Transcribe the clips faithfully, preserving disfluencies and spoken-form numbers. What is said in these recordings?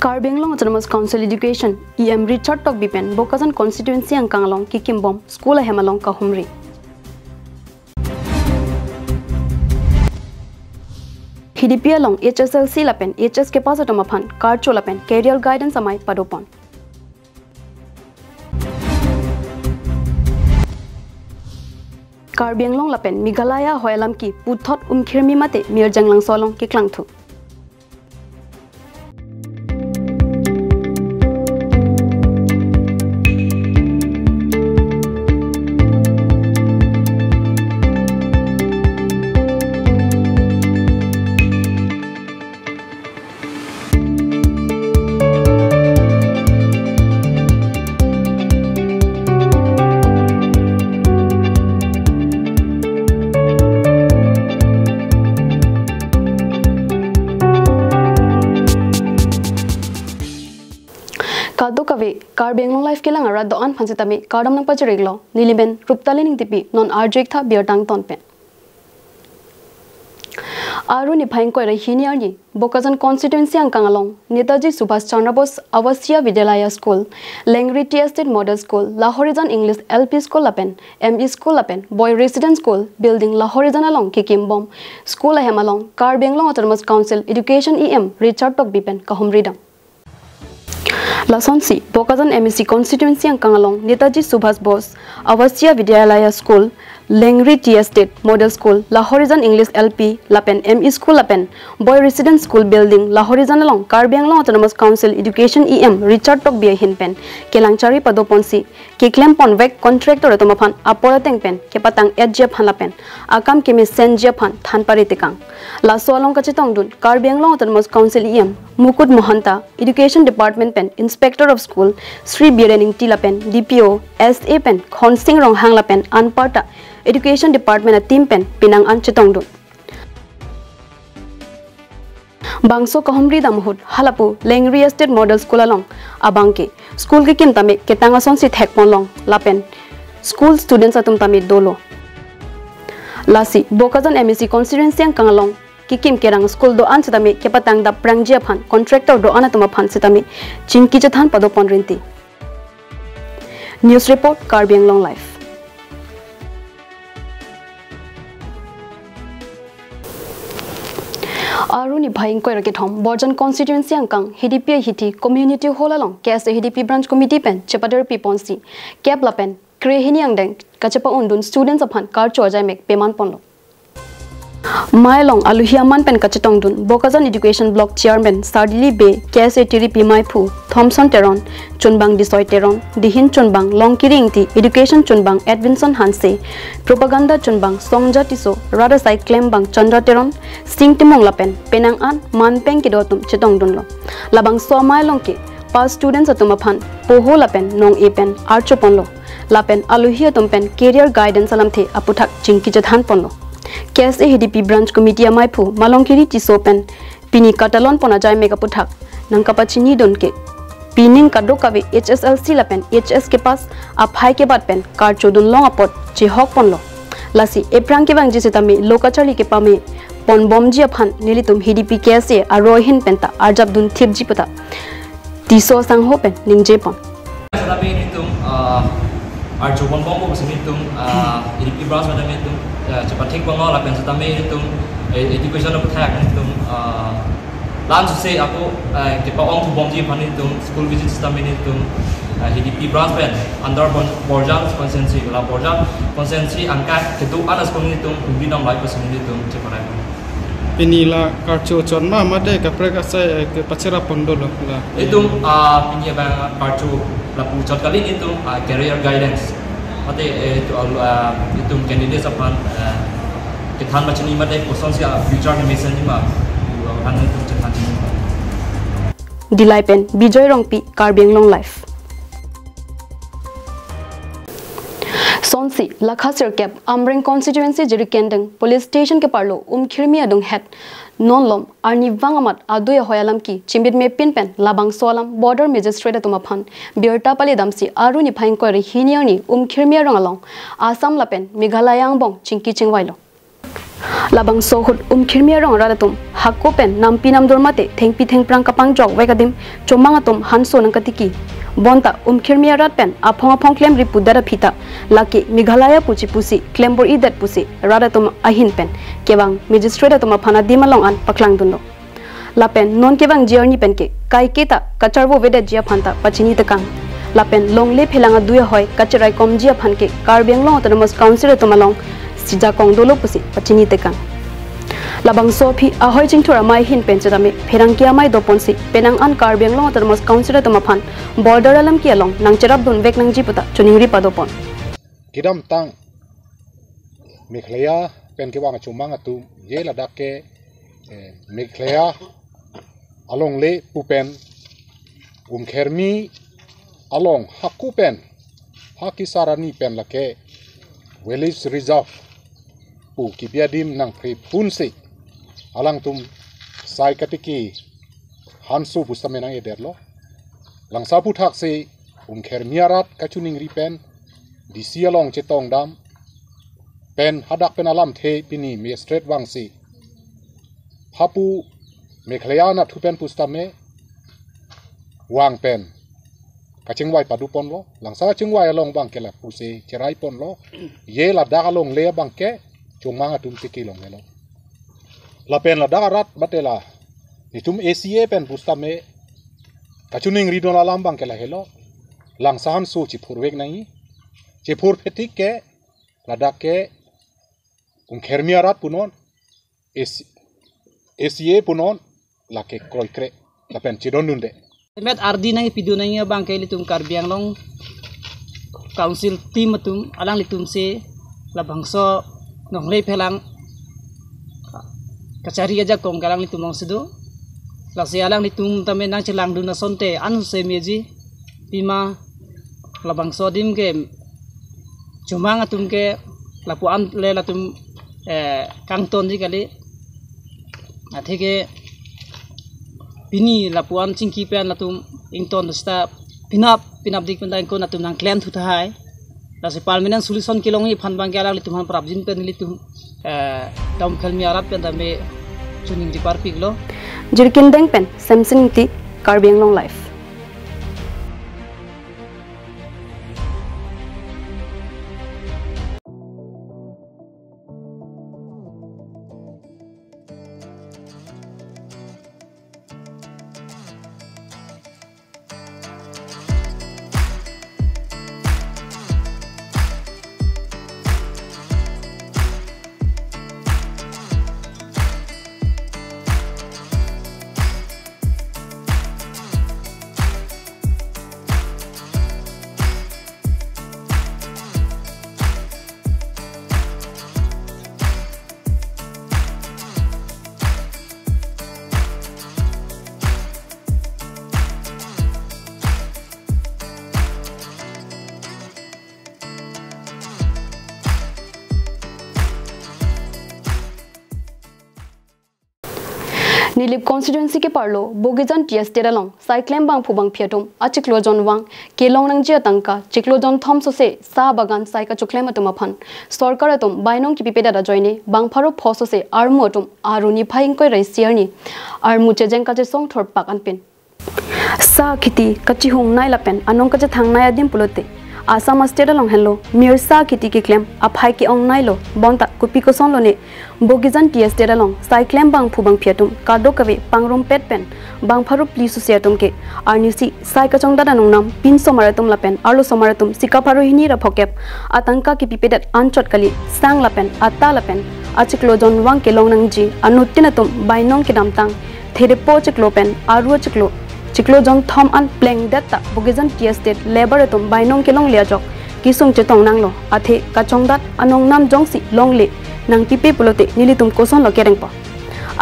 Karbi Anglong Autonomous Council Education E M Richard Tokbi pen Bokajan constituency angkang along kekimbom school ahem along kahumri. Hidipi along H S L C lapen H S kepass atum aphan karcho lapen career guidance amei padopon. Karbi Anglong lapen Meghalaya ahoi alam ke puthot Umkhirmi mate Mirjanglangso along keklangthu. Kadokave Karbi Anglong Live kelang arat do-an aphan sitame kardom nangpachiriklo, neli men Ruptali Ningtipi, non arju-ik tha birta angton pen. Aru niphai ingkoi ra hini arni Bokajan constituency angkang along Netaji Subhash Chandra Bose Avasiya Vidyalaya School, Lengri Tea Estate Model School, Lahorijan English L P School lapen M E School lapen Boy Residence School building Lahorijan along kekimbom school ahem along Karbi Anglong Autonomous Council Education E M Richard Tokbi pen kahumri dam. Lasonsi Bokajan M A C constituency angkang along Netaji Subhash Bose Avasiya Vidyalaya School, Lengri Tea Estate Model School, Lahorijan English L P lapen M E School lapen Boy Residence School building Lahorijan along Karbi Anglong Autonomous Council Education E M Richard Tokbi ahin pen kelang chari padoponsi keklempon vek contractor atum aphan apor ateng pen kepatang-etji aphan lapen akam kemesenji aphan than paritekang. Laso along kachetongdun Karbi Anglong Autonomous Council E M Mukut Mahanta, Education Department pen Inspector of School Sri Biren Ingti lapen D P O, S A pen Khonsing Ronghang lapen anparta Education Department a team pen penang an chetongdun. Bangso kahumri dam ahut halapu Lengri Estate Model School along abang ke school kekim tame ketang asonsi thekponlong lapen school students atum tame dolo. Lasi Bokajan M A C constituency angkang along kekim kerang school do-an sitame kepatang dap prangji aphan contractor do-an atum aphan sitame chingki chethan padopon rinti. News report, Karbi Anglong Live. Aru niphai ingkoi ra kethom Borjan constituency angkang Hidipi ahithi Community Hall along K S A Hidipi Branch Committee pen chepader piponsi kep lapen krehini angdeng kachepa-undun students aphan karcho ajaimek peman ponlo. Mei along aluhi aman pen kachetongdun Bokajan Education Block Chairman Sardili Bey, K S A tiripi meiphu Thomson Teron, chunbang Disoi Teron, dihin chunbang Longkiri Ingti, education chunbang Edwinson Hanse, propaganda chunbang Songja Tisso, rat asai klembang Chandra Teron, Sing Timung lapen penang an manpeng kedo atum chetongdunlo. Labangso amei along ke pa students atum aphan poho lapen nong-e pen archo ponlo. Lapen aluhi atum pen career guidance alamthe aputhak chingki chethan ponlo. K S A Hidipi Branch Committee ameiphu ma Longkiri Tisso pen pini katalon pon ajaimek aputhak nangkapachinidun ke pining kadokave H S L C lapen H S kepass aphai kebat pen karchodun long apot chehok ponlo. Lasi ephrang kevangji sitame lo kacharli kepame ponbomji aphan nelitum Hidipi K S A aroi ahin penta arjapdun thipji puta Tisso sangho pen ningjepon. Sitame nelitum, ah, archo ponbompo pusi nelitum, ah, Hidipi branch mate nelitum, ah, chepathek ponlo lapen sitame nelitum, eh, education aputhak nelitum, ah, la-an suse ako, eh, kepa-ongthubomji aphan nelitum school visit sitame nelitum, eh, Hidipi branch pen under Bon-, Borjan constituency, la Borjan constituency angkai kedo-an a-school nelitum humri dam lahai pusi nelitum cheparai. Pini la karcho chot ma mate kaprek asai, eh, kepachera pon dolo la. Itum, ah, pini abang karcho lapu chot kali nelitum, ah, career guidance. Mate, eh, to, ah, itum candidates aphan, eh, kethan pachini mate kosonsi, ah, future ni mesen ni ma, aphan nelitum chethan chini. Dillai pen Bijoy Rongpi, Karbi Anglong Live. Sonsi, lakha sirkep, Amreng constituency Jirikindeng police station keparlo Umkhirmi adunghet non lom arnivang amat adui ahoi alam ke chimbit mepin pen labangso alam border magistrate atum aphan birta palidamsi aru niphai ingkoi ra hini arni Umkhirmi arong along Assam lapen Meghalaya angbong chingki chingvailo. Labangso ahut Umkhirmi arong arat atum hako pen nampi namdor mate thengpi thengphrang kapangjok vek adim chomang atum hanso nangkatiki. Bonta Umkhirmi arat pen aphong aphong klemri pudet aphi ta lake Meghalaya pu chipusi klembor-idet pusi rat atum ahin pen kevang magistrate atum aphan adim along an paklangdunlo. Lapen non kevangji arni pen ke kaiketa kacharvo vedetji aphan ta pachini tekang. Lapen longle phelang adui ahoi kachiraikomji aphan ke Karbi Anglong Autonomous Council atum along sijakong dolo pusi pachini tekang. Labangso aphi ahoi chingthur amei ahin pen setame pherangke amei doponsi penang an Karbi Anglong Autonomous Council atum aphan border alam ke along nangcherapdun vek nangji puta choningri padopon. Kedamtang Meghalaya pen kevang chomang atum, je ladak ke, eh, Meghalaya alongle pu pen Umkhirmi along hako pen, ha kesar arni pen lake Wildlife Reserve pu kipi adim nangphrepun si alangtum sai katiki hanso pusitame nang-edetlo. Langso aphuthaksi Umkhirmi arat kachoningri pen D C along chetongdam pen hadak pen alamthe pini magistrate vangsi hapu Meghalaya anatthu pen pusitame vang pen kachingvai padoponlo. Langso kachingvai along abang ke lapusi cheraiponlo. Je ladak alongle abang ke chomang atum tiki longlelo. Lapen ladak arat mate la nelitum A C A pen pusitame kachoningridun alam abang ke lahelo. Langso hanso chephur vek nangji. Chephurphe tik ke ladak ke Umkhirmi arat punon, A C, A C A punon, lake kroikre lapen chedondunde. Met ardi nangpidun nangji abang ke ilitum Karbi Anglong Council team atum alanglitum si labangso longle phelang kachari ajakong ke alanglitum alongsi do. Lasi alanglitum tame nangchelangdun asonte an se meji pima labangso adim ke chomang atum ke lapu-an le latum, eh, kangtonji kali. Atheke pini lapu-an chingki pen latum ington seta penap penap dik pen ta ingkoi latum nangklem thu tahai. Lasi permanent solution kelongji aphan abang ke alanglitum aphan prapjin pen nelitum, eh, Umkhirmi arat pen tame choningri parpiklo. Jirikindeng pen Samson Ingti, Karbi Anglong Live. Nilip constituency keparlo Bogijan Tea Estate along saiklem bangphu bangphi atum achiklo jonvang kelong nangji atangka chiklo jonthom sose sa bagan sai kachoklem atum aphan sorkar atum bainong kipipedet ajoine bang pharo pho sose armu atum aru niphai ingkoi ra isi arni armu chejeng kachesong thorpak anpin. Sa khiti kachihungnei lapen anong kachethangnei adim pulote Assam state along henlo mir sa khiti keklem aphai ke-ongneilo bonta kopi kosonlo ne Bogijan Tea Estate along saiklem bangphu bangphi atum kadokave pangrumpet pen bang pharo phli sose atum ke arnisi sai kachongdat anong nam pinsomar atum lapen arlosomar atum sika pharo hini ra phokep atangka kipipedet anchot kali sang lapen ata lapen achiklo jonvang kelong nangji anuttin atum bainong kedamtang therepo chiklo pen aru chiklo chiklo jonthom an plengdet ta Bogijan Tea Estate labour atum bainong kelongle ajok kesung chetong nanglo athe kachongdat anong nam jongsi longle nangpipe pulote nelitum kosonlo kerengpo.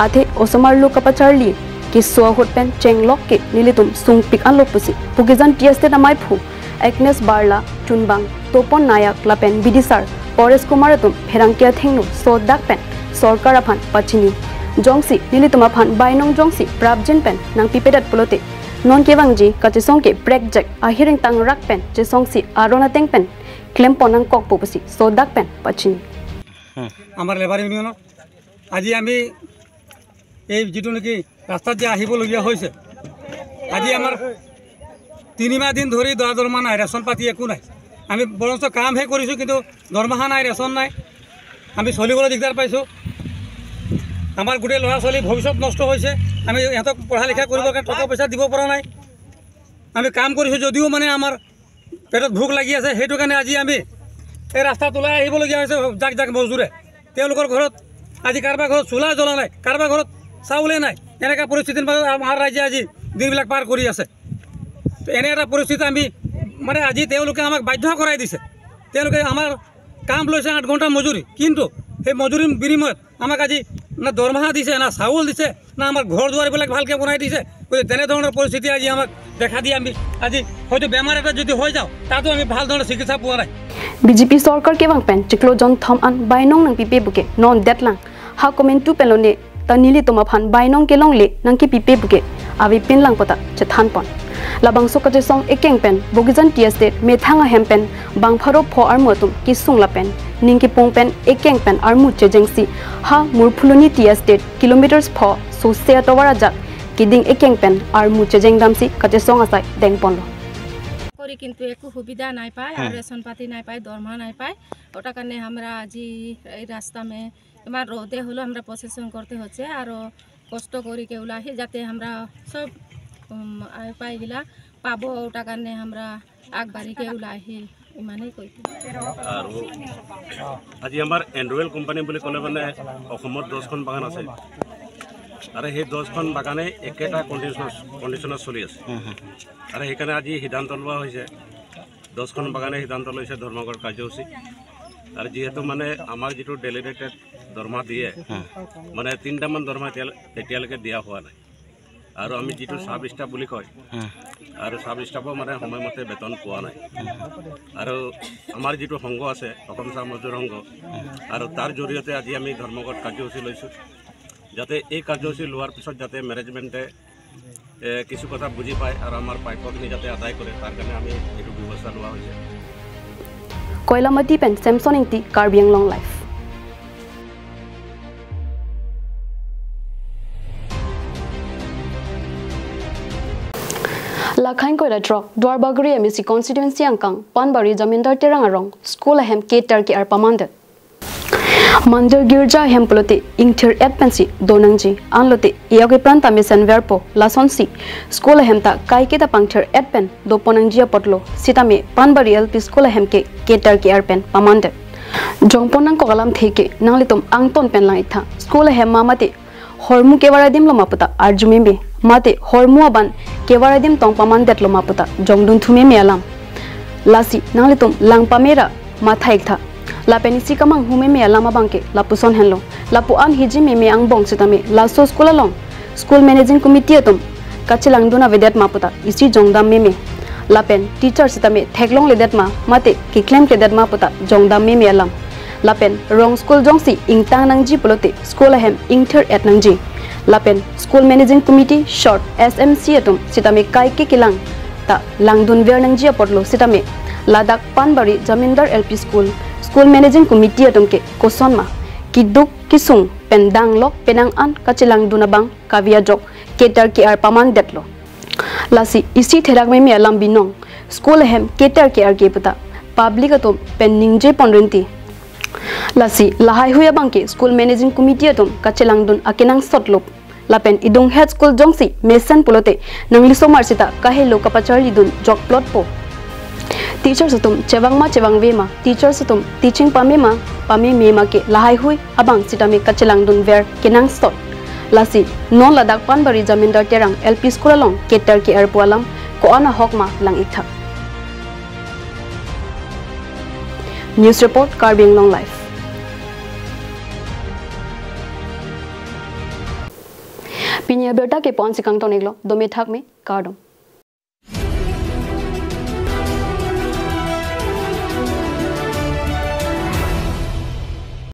Athe osomar lo kapacharli keso ahut pen chenglok ke nelitum sungpik anlo pusi Bogijan Tea Estate amaiphu Agnes Barla, Chunbang, Topon Nayak lapen bidisar Paresh Kumar atum pherangke athengno sodak pen sorkar aphan pachini. Jongsi nelitum aphan bainong jongsi prapjin pen nangpipedet pulote non kevangji kachesong ke brekjek ahiring tangrak pen chesongsi aron ateng pen klempon nangkokpo pusi sodak pen pachini. আমার লেবার ইউনিয়নর আজি আমি এই যিটো নেকি ৰাস্তাত যে আহিবলগীয়া হৈছে, আজি আমাৰ তিনিমাহ দিন ধৰি দৰা দৰমহা নাই, ৰেচন পাতি একো নাই। আমি বৰঞ্চ কামহে কৰিছোঁ, কিন্তু দৰমহা নাই, ৰেচন নাই। আমি চলিবলৈ দিগদাৰ পাইছোঁ। আমাৰ গোটেই ল'ৰা ছোৱালী ভৱিষ্যত নষ্ট হৈছে। আমি ইহঁতক পঢ়া লিখা কৰিবৰ কাৰণে টকা পইচা দিব পৰা নাই। আমি কাম কৰিছোঁ যদিও মানে আমাৰ পেটত ভোক লাগি আছে, সেইটো কাৰণে আজি আমি এই ৰাস্তাত ওলাই আহিবলগীয়া হৈছে। যাক যাক মজদুৰে তেওঁলোকৰ ঘৰত আজি কাৰোবাৰ ঘৰত চুলা জ্বলা নাই, কাৰোবাৰ ঘৰত চাউলে নাই। এনেকুৱা পৰিস্থিতিৰ মাজত আমাৰ ৰাইজে আজি দিনবিলাক পাৰ কৰি আছে। তো এনে এটা পৰিস্থিতি আমি মানে আজি তেওঁলোকে আমাক বাধ্য কৰাই দিছে। তেওঁলোকে আমাৰ কাম লৈছে আঠ ঘণ্টা মজুৰি, কিন্তু সেই মজুৰিৰ বিনিময়ত আমাক আজি না দৰমহা দিছে, না চাউল দিছে, না আমাৰ ঘৰ দুৱাৰবিলাক ভালকৈ বনাই দিছে। গতিকে তেনেধৰণৰ পৰিস্থিতি আজি আমাক দেখা দিয়ে আমি আজি হয়তো বেমাৰ এটা যদি হৈ যাওঁ, তাতো আমি ভাল ধৰণৰ চিকিৎসা পোৱা নাই। B J P sorkar kevang pen chiklo jonthom an bainong nangpipe puke non detlang. Ha komantu pen lone ta nelitum aphan bainong kelongle nangkepipe puke avepin lang puta chethanpon. Labangso kachesong ekeng pen Bogijan T Estate methang ahem pen bang pharo pho armu atum kesung lapen ning kepung pen ekeng pen armu chejengsi ha Murphuloni T Estate kilometers pho sose atovar ajak keding ekeng pen armu chejeng damsi kachesong asai dengponlo. করি কিন্তু একো সুবিধা নাই পায়, আর হুম। রেশন পাতি নাই পায়, দৰমহা নাই পায়। ওটার কারণে আমরা আজি এই রাস্তা মে ইমান রোদে হলো আমরা প্রসেসিং করতে হচ্ছে, আরো কষ্ট করি কে ওলাই আহি যাতে আমরা সব, উম, আয় পাইগিলা পাবো, ওটার কারণে আমরা আগবাড়ি কে ওলাই আহি ইমানেই কই। আৰু আজি আমাৰ এণ্ড্ৰৱেল কোম্পানী বুলি ক'লে মানে অসমত দহখন বাগান আছে। আৰু সেই দহখন বাগানে একেটা কণ্ডিশ্যন, কণ্ডিশ্যনত চলি আছে। হুম, হুম। আৰু সেইকাৰণে আজি সিদ্ধান্ত লোৱা হৈছে, দহখন বাগানে সিদ্ধান্ত লৈছে ধৰ্মঘট কাৰ্যসূচী। আৰু যিহেতু মানে আমাৰ যিটো ডেলিগেটেড দৰমহা দিয়ে, হুম। মানে তিনিটামান দৰমহা এতিয়া, এতিয়ালৈকে দিয়া হোৱা নাই। আৰু আমি যিটো ছাব ষ্টাফ বুলি কয়, হুম। আৰু ছাব ষ্টাফো মানে সময়মতে বেতন পোৱা নাই। আৰু আমাৰ যিটো সংঘ আছে, অসম চাহ মজদুৰ সংঘ, আৰু তাৰ জৰিয়তে আজি আমি ধৰ্মঘট কাৰ্যসূচী লৈছোঁ, যাতে এই কাৰ্যসূচী লোৱাৰ পিছত যাতে মেনেজমেণ্টে, এ, কিছু কথা বুজি পায় আৰু আমাৰ প্ৰাপ্যখিনি যাতে আদায় কৰে, তাৰ কাৰণে আমি এইটো ব্যৱস্থা লোৱা হৈছে। Koilamati pen Samson Ingti, Karbi Anglong Live. Lakhain koira throk, Duarbagori M A C constituency angkang, Panbari Jamindar Terang arong, school ahem keter ke-ar pamandet. Mandir girja ahem pulote ingthir-et pensi donangji, anlote e-ok epran ta mesenverpo, lasonsi school ahem ta kaiketa pangthir-et pen doponangji apotlo sitame Panbari L P school ahem ke keter ke-ar pen pamandet. Jongpon nangkok alamthe ke nanglitum angton pen lang-iktha, school ahem ma mate hormu kevar adim lo ma puta arju meme, mate hormu aban kevar adim tong pamandetlo ma puta jongdun thu meme alam. Lasi nanglitum lang pamera matha-iktha. Lapen isi kemanghu meme alam abangke lapuson henlo. Lapu-an hiji meme angbong sitame laso school along school managing committee atum kachelangdun avedet ma puta isi jongdam meme. Lapen teacher sitame theklongledet ma mate keklemkledet ma puta jongdam meme alam. Lapen rong school jongsi ingtang nangji pulote school ahem ingthir-et nangji. Lapen school managing committee short S M C atum sitame kaike kelang ta langdunver nangji apotlo sitame ladak Panbari Jamindar L P school, school managing committee atum ke kosonma keduk kesung pen danglok penang an kachelangdun abang kave ajok keter ke-ar pamandetlo. Lasi isi therak meme alam binong, school ahem keter ke-ar ke puta public atum pen ningje pon rinti. Lasi lahaihui abangke school managing committee atum kachelangdun akenangsot lop. Lapen idung head school jongsi mesen pulote nanglisomar sita kahelo kapacharlidun jokplotpo. Teachers atum chevang ma chevangve ma, teachers atum teaching pame ma pameme ma ke lahaihui abang sitame kachelangdunver kenangsot. Lasi non ladak Panbari Jamindar Terang L P school along keter ke-ar pu alam ko-an ahok ma lang-iktha. News report, Karbi Anglong Live. Pini abirta ke ponsi kangton-iklo, dome thakme, kardom.